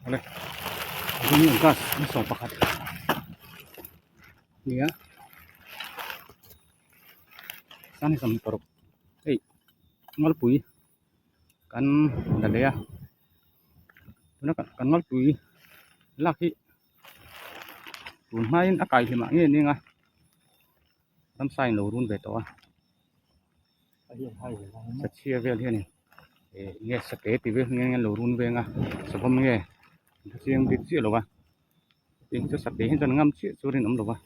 Awle tun hi class ni sawm pakhat a ni a sang hi sawmhnih paruk hei ngalpui kan la lei a tuna kan ngalpui lak hi tun hmain a kai hlimah nge ning a ramsa in lo run ve tawh a sachhia vel hianin eh enge sate tih vel hi an lo run veng a savawm nge an hre chiang bik chiah lo va tin chu sate hi chuan ngam chiah chu a rinawm lo va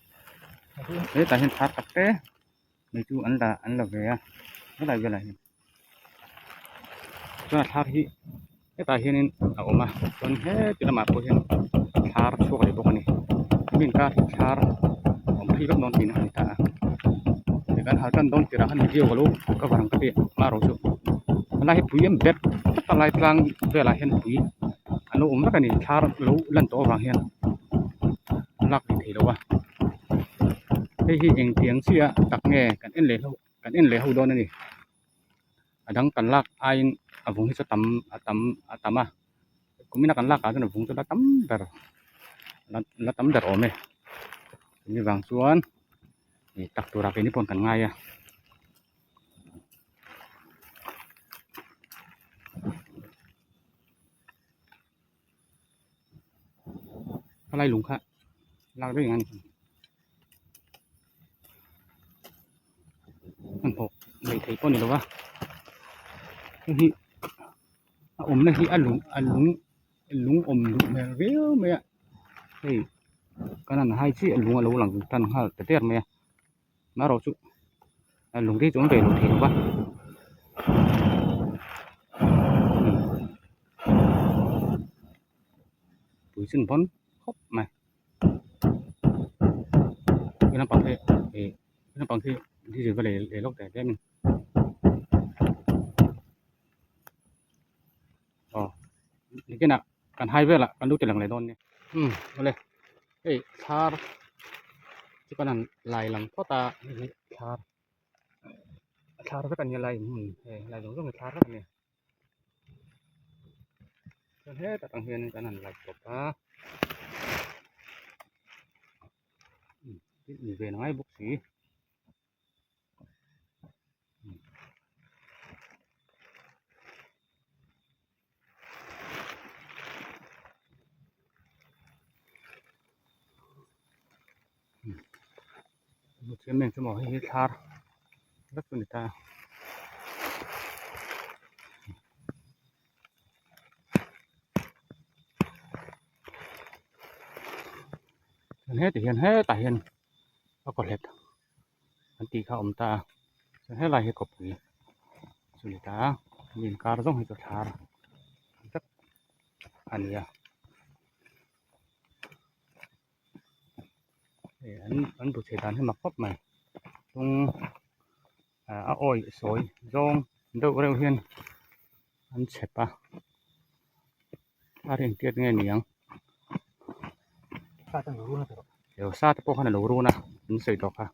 hetah hian thar tak te mai chu an la an la ve a helai velah hian chuan a thar hi hetah hianin a awm a chuan heti lamah pawh hian thar chhuak leh bawk a ni hemi inkar hi thar a awm phei vak dawn tihna a ni ta a kan hal tan dawn tirah khan video ka lo cover ang ka ti amaherawh chu helai hi pui em bet tlat a lai tlang velah hian pui an lo awm vek a ni thar lo lan tawh avang hian a lak leh theih loh a hei hi engtiang chiah tak nge kan en leh hlauh kan en leh ho dawn a ni. A dang kan lak aiin a vung hi chu tam a tam a tam a kumina kan lakah chuan a vung chu la tam ber la tam ber awm e chumi vang chuan ih tak turah keini pawh kan ngai a. Helai lung kha lak daih ang a ni. Hmanhmawh nei thei pawh a ni lo va hei hi a awmna hi a lung a lung lung awm duh hmel viau mai a hei kan han hai chiah lung a lo lang tan nghal ta der mai a marawh chu a lung te hi chu awm ve lo thei lo va. Pui chin pawn khawp mai he lampang hi ih he lampang hi diesel va lei lei lawk teh tlem in aw nikinah kan hai velah kan lo ti lang leh dawn nia umm awle hei thar chu kan han lai lang phawt a hei hi thar thar vek a nia lai hmun hei lai zawng zawng hi thar vek a ni. Chuan hetah tang hianin kan han like tawp a thil in ven angai bawk si Hmuh chu maw hei hi thar vek chu a ni ta a heti hian hetah hian a kaw hlet an tih kha a awm ta a chuan helai hi kawpui chu a ni ta a mi inkar zawng hi chu thar vek a ni a. Hei an an bu chhe dan hi mak khawp mai tung ah a awi sawi zawng deuh reuh hian an chhep a a rin tiat nge ni ang sa te pawh khan a lo run a an sawi tawh kha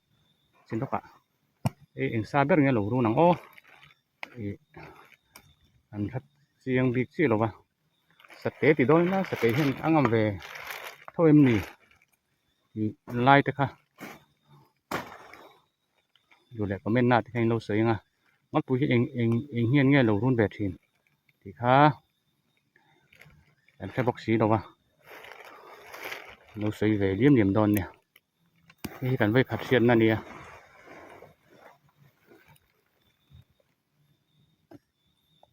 chin lawkah hei eng sa ber nge a lo run ang aw ih an hlat chiang bik chiah lo va. Sate ti dawn ila sate hian a ngam ve tho em ni tih lai te kha duh leh comment na te kha in lo sawi ang a ngawtpui hi eng eng eng hian nge lo run ve thin tih kha kan hre bawk si lo va lo sawi ve liam liam dawn nia hei hi kan vawikhat hriatna a nia.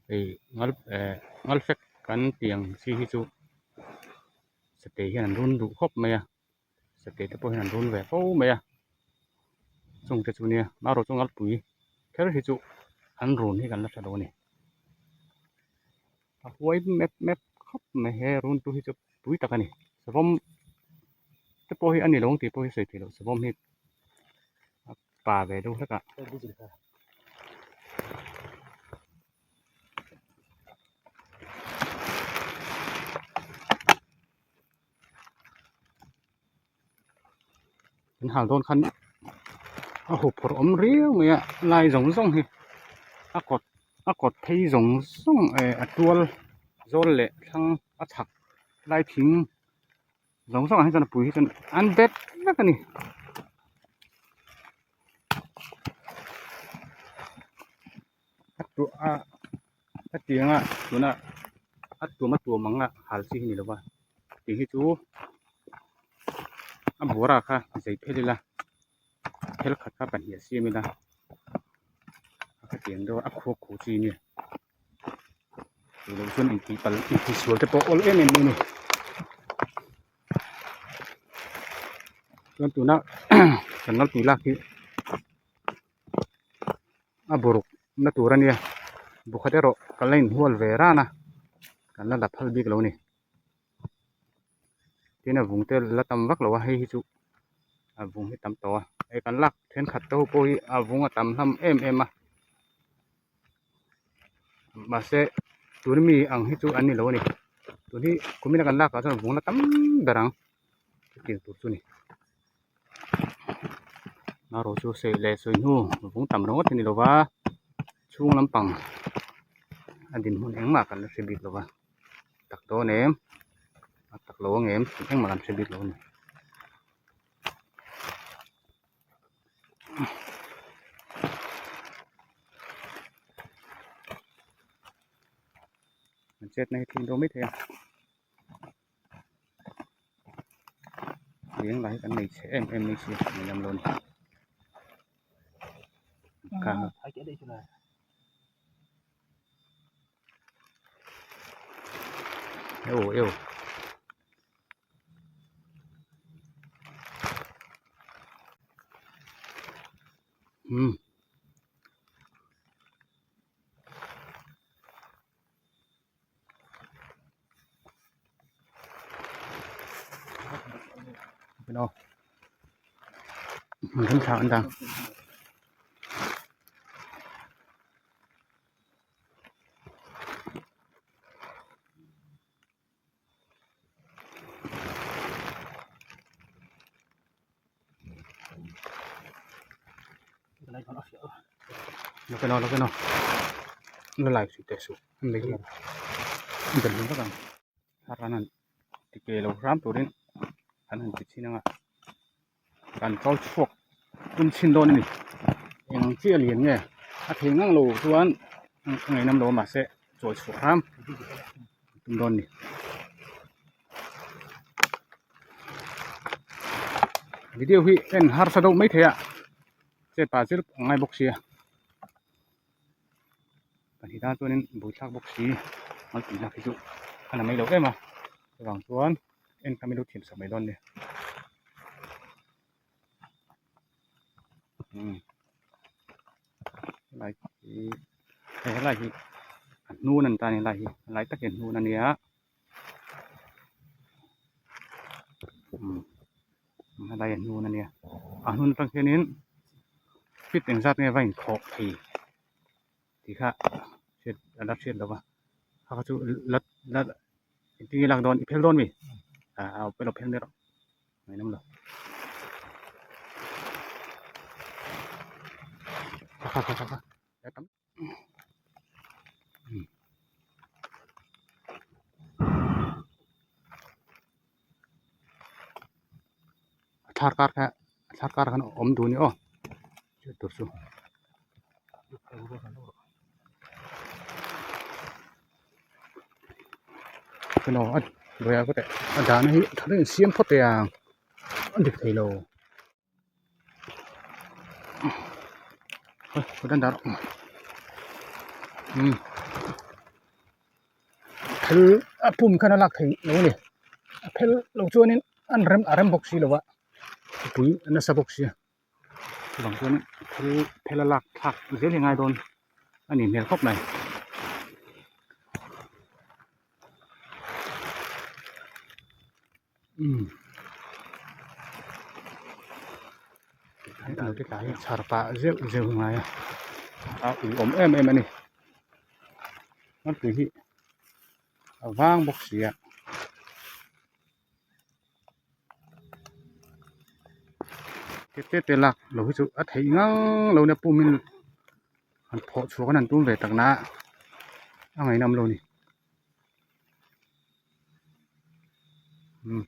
Hei ngal eh ngal fek kan tih ang chi hi chu satei hian an run duh khawp mai a satei te pawh hian an run ve fo mai a chung te chu nia marawh chu ngalpui kher hi chu an run hi kan la hre lo a ni a huai mep mep khawp mai he run tu hi chu pui tak a ni savawm te pawh hi a ni lo ang tih pawh hi sawi theih loh savawm hi a pa ve deuh hlek a. Kan hal dawn khan a huphurh awm riau mai a lai zawng zawng hi a kawt a kawt phei zawng zawng eh a tual zawl leh thlang a chhak. Helai thing zawng zawng ah hi chuan a pui hi chuan an bet vek a ni. A tuah a hetiang a tuna a tuam a tuam ang a hal chi hi ni lo va tih hi chu a bawra kha zei phel ila phel khat kha pahnih a siam ila a khatiang deuh a khuak khuh chi nia duh loh chuan intih palh intih sual te pawh awl em em mai a ni chuan tuna kan nalpui lak hi a buruk na tur a nia bukhat erawh kan la inhual ve ran a kan la la phal bik lo a ni tin a vung te la tam vak lo a hei hi chu a vung hi tam tawh a hei kan lak thenkhat te ho pawh hi a vung a tam hlawm em em a mahse tun mi ang hi chu an ni lo a ni tun hi kumin a kan lak ah chuan vung la tam ber ang chutiang tur chu a ni. Marawh chu sawi leh sawi hnu vung tam ringawt a ni lova chhung lampang a dinhmun engmah kan la hre bik lova tak dawn em a tak lo ang em tih engmah kan hre bik lo a ni. An chetna hi thil dawn maithei a. Leng lah hi kan nei chhe em em mai si a ni lam lo a ni eu eu um. Ti ke lo hram turin an han ti chhin ang a kan kal chhuak tum chhin dawn a ni eng ang chiah lian nge a thei ngang lo chuan a ngaihnawm lo a mahse chawi chhuah hram tum dawn a ni. Video hi en harsa deuh maithei a chet pah zir a ngai bawk sia pahnih tan chuanin buaithlak bawk si an tih lak hi chu a la mai lo em a chuvang chuan en kha min lo thiam sak mai dawn nia umm helai hi hei helai hi a hnun a ni ta a ni helai hi helai tak hi a hnun a nia umm helai a hnun a nia a hnun atang hianin feet engzat nge va inkhawh thei tih kha hriat a la hriat loh a kha kha chu la la engtin nge lak dawn i phel dawn mi ah a lo phel mai rawh ngaihnawm lo kha kha kha kha tam. A thar kar kha a thar kar khan awm duh a ni aw hriat tur chu. A dahna hi tha deuhin siam phawt teh ang a dik thei lo. Phel a pum khan a lak theih lo a ni a phel lo chuanin an rem a rem bawk si lo a mipui a nasa bawk sia chuvang chuanin phel phel a lak thlak zel hi a ngai dawn a nih hmel khawp mai. Tlai hi chhar pah zeuh zeuh ngai a a uiawm em em a ni hmarpui hi a vang bawk si a te te te lak lo hi chu a theih ngang lo nia pumin han phawh chhuak an han tum ve tak na a a ngaihnawm lo a ni. Umm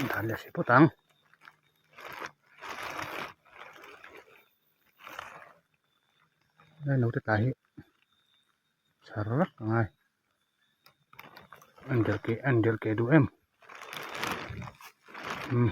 dan leh hrih phawt ang. Helai naute tla hi chhar vak a ngai an delh keh an delh keh duh em umm.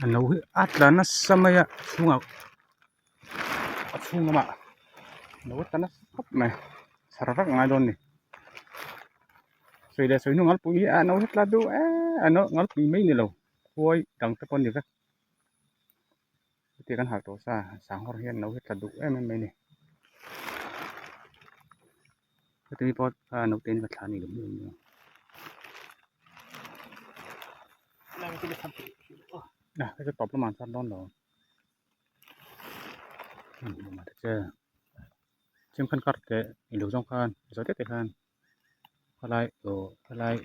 A no hi a tla nasa mai a a chhungah a chhung lamah a lo tla nasa khawp mai chhar vak a ngai dawn a ni sawi leh sawi hnu ngalpui hi a no hi a tla duh em a no ngalpui mai ni lo khuai dang te pawh a ni vek hetiang kan harh tawh sa sanghar hian no hi a tla duh em em mai a ni heti mi pawh a naute in ka thla a ni lo maw. A hei tawp lamah an chhuat dawn lo chim khan kar teh ilo zawng khan zo tete khan khalai aw khalai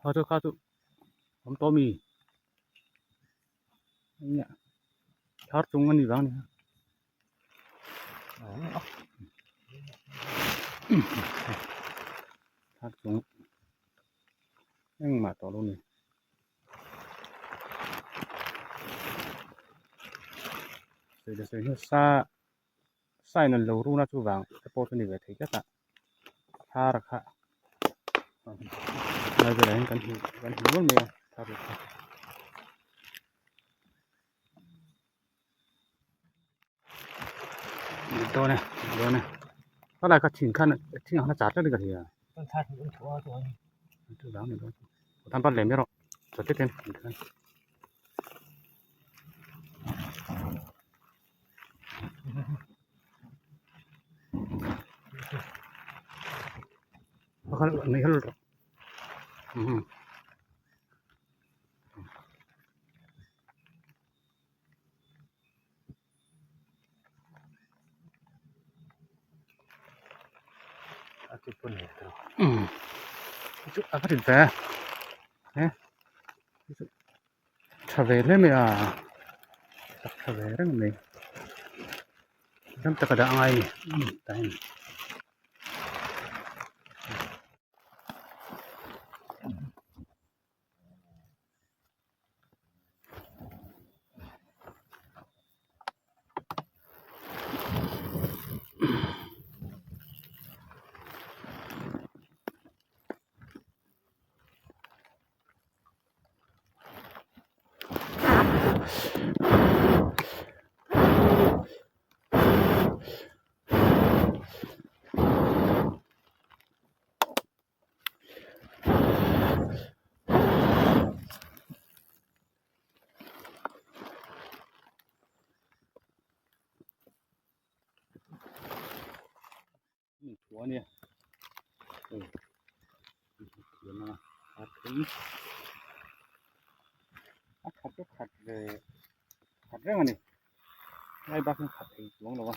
kha chu kha chu awm tawh mi thar chung a ni vang a ni. Thar chung engmah tawh lo a ni. Sawi leh sawi hnu sa sa in an lo run a chuvang te pawh chu a ni ve thei tlat a thar kha lai velah hian kan hmu kan hmu nual mai a thar kha. Dawn e dawn e helai kha thing khan thing ang khan a char tlat in ka hria chuvang a ni dawn tan pat leh mai rawh chaw te ten. A va rit ve e tha ve hle mai a tak tha ve reng mai dam taka dah angai a ni tah hian. Thu a nia hei thiam a a thum a khat chu khat ve khat reng a ni lai bak hian khat thei chuang lo a.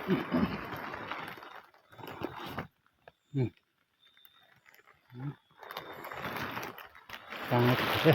Tlang a ti e.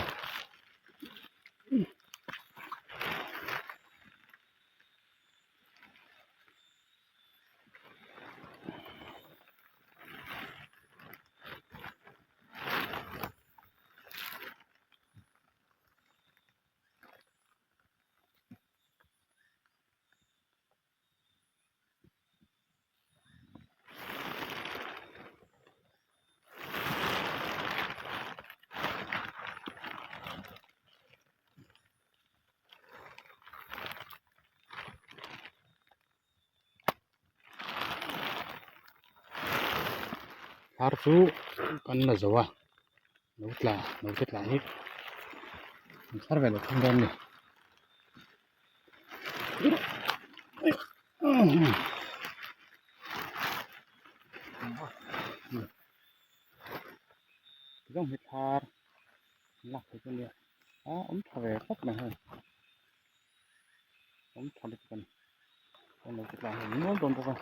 Thar chu kan la zo a lo tla lo te tla hi an thar ve leh thung dawn a ni. Zawng hi thar lak theih chu a nia a awm tha ve khawp mai hei awm tha lutuk a ni chuan lo ti tlang hi a ni nual dawn bawk a.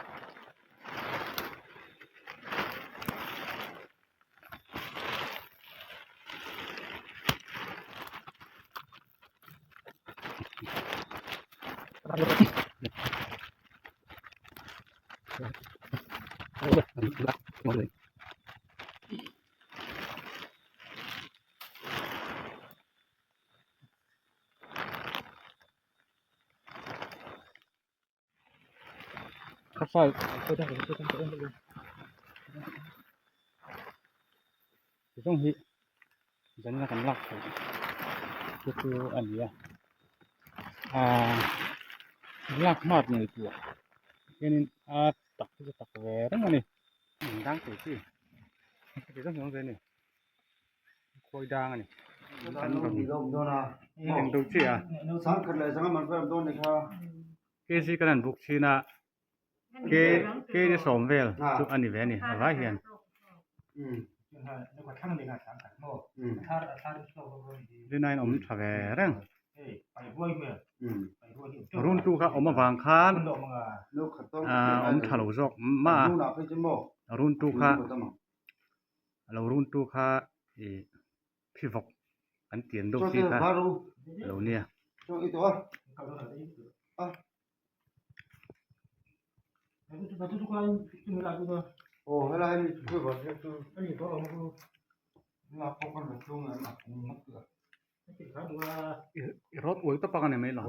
Zawng hi zanina kan lak theih te chu a ni a aaa lak hmat ngei tur hianin a tak hi chu tak ve reng a ni dang tur chi heti zawng hi awm ve a ni khawi dang a ni eng do chi a kg kan han buk thin a k kg sawm vel chu a ni ve a ni a vai hian. Rinaiin awm tha ve reng runtu kha awm avang khan aaa awm tha lo zawk mah a runtu kha a lo runtu kha ih phivawk an ti an deuh chi kha a lo nia. I rawt uai tawp ang a ni mai lo.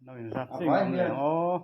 No inzat chiah ang awm leh ang aw.